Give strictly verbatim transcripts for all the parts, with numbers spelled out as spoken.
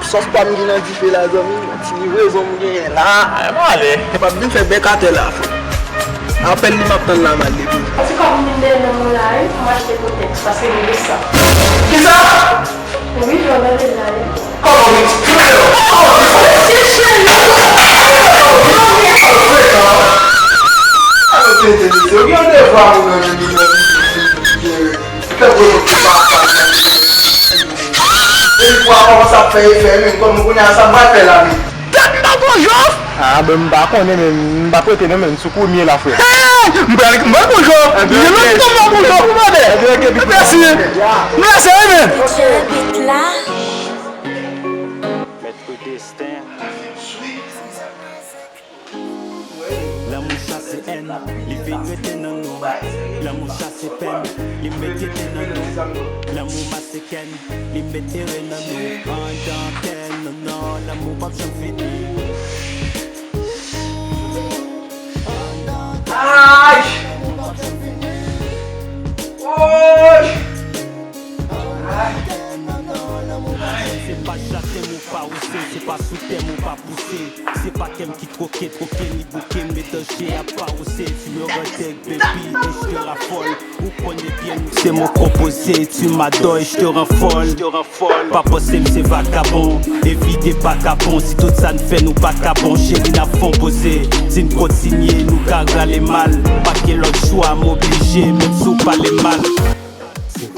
Sòs pa m ki nan dife la, zanmi. Ti livrezon m genyen la. Ay, m ale. M ap vin fè bèk atè la, frè. Apèl li m ap tann la, m al depoze. Ti kòb m vin dèyè nan men w la, wi, pou m achte Kotex, paske m gen san. Kisa? Wi, jan w gade l la, wi. Kòman w eksprime yo? Mesye cheri! Alo, tete, mesye, ou gen devwa moun nan men li, nan men li, fè gwo moun ki pa, pa, pa. Epi pwa kòmanse ap fè efè, men kòm kounye a sa m pral fè la, men. Tèt m pa bon, Jòf! Ah, ben, m pa konnen, men m pa prete non, men sou kounye la, frè. Hey! M pral, m pral bon, Jòf! Ebyen, ok. Gen lontan m pa bon, Jòf, ou mande. Ebyen, ok, big. Mèsi. Mèsi, wi, men. Mèt Destin. Lanmou chase èn, li vin rete nan nou. Lanmou chase pèn, li mete te nan nou. Lanmou mase kè n, li mete re nan nou. Andan kè n, non, non, lanmou p ap janm fini. Ay! Oy! Se pa jaten m ou pa wouse, se pa sou tè m ou pa pouse. Se pa kè m ki twoke, twoke ni bouke, men danje a pa wouse. Tu me rends dingue, baby, et je te raffole. Ou konnen byen m se mon composé, tu m'adores, je te rends folle. Pa panse m se vagabon, evite vagabon. Si tout sa n fè nou pa ka bon, cheri, n ap fè on poze. Si n kontinye, nou ka rale mal. Pa gen lòt chwa, m oblije, menm si w pale mal.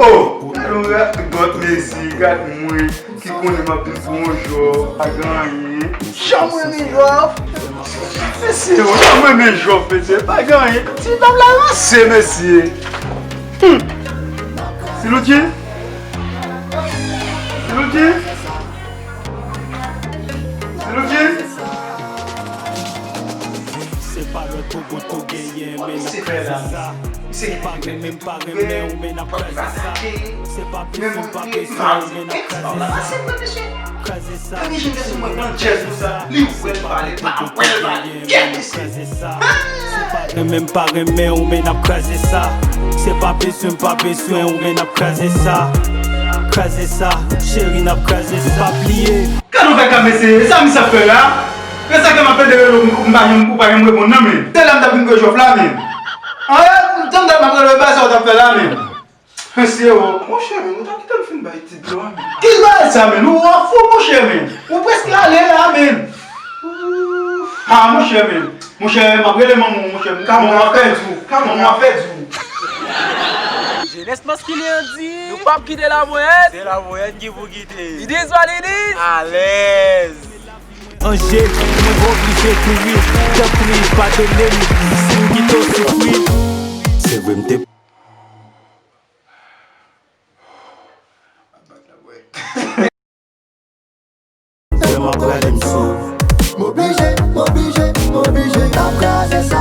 Oh! Gad yon ragot, mesye, gad mwen ki konnen m ap vin pou yon jòf, pa gen anyen. Jan m renmen jòf! Mesye, jan m renmen jòf, mesye, pa gen anyen. Ti dam la ranse, mesye. Hmm. Siloudji? Siloudji? Siloudji? Se pa lòt pogo tou genyen, men n ap kraze sa. Se pa renmen m pa renmen w, men n ap kraze sa. Se pa bezwen m pa bezwen w, men n ap kraze sa. Kraze sa. Li wè l pale, pa wè l pale. Kèt mesye. Renmen m pa renmen w, men n ap kraze sa. Se pa bezwen m pa bezwen w, men n ap kraze sa. Kraze sa, cheri, n ap kraze sa. Pa bliye. Gade yon kaka mesye, e sa misye ap fè la? E sa ke m ap pede rele w, ou pa janm, ou pa janm reponn nan, men. Se la m t ap vin jwe jòf la, men. An, e, tann dat m ap rele w, e pa sa w t ap fè la, men. Mesye, o, monchè, men, ou ta kite m fin bay ti dlo a, men. Ki bagay sa, men? Ou ap fou, monchè, men. Ou prèske ale la, men. Ah, monchè, men. Monchè, m ap rele manman w, monchè. Manman w ap pèdi w. Manman w ap pèdi w. Jenès maskilyen an di, nou p ap kite lamonyèt. Se lamonyèt ki pou kite. It is what it is. Alèz. Anje, mwen oblije kouri. Tanpri, padone m si m kite w soufri. Se vre, m te Frè m ap rale m sou. M oblije, m oblije, m oblije, n ap kraze sa.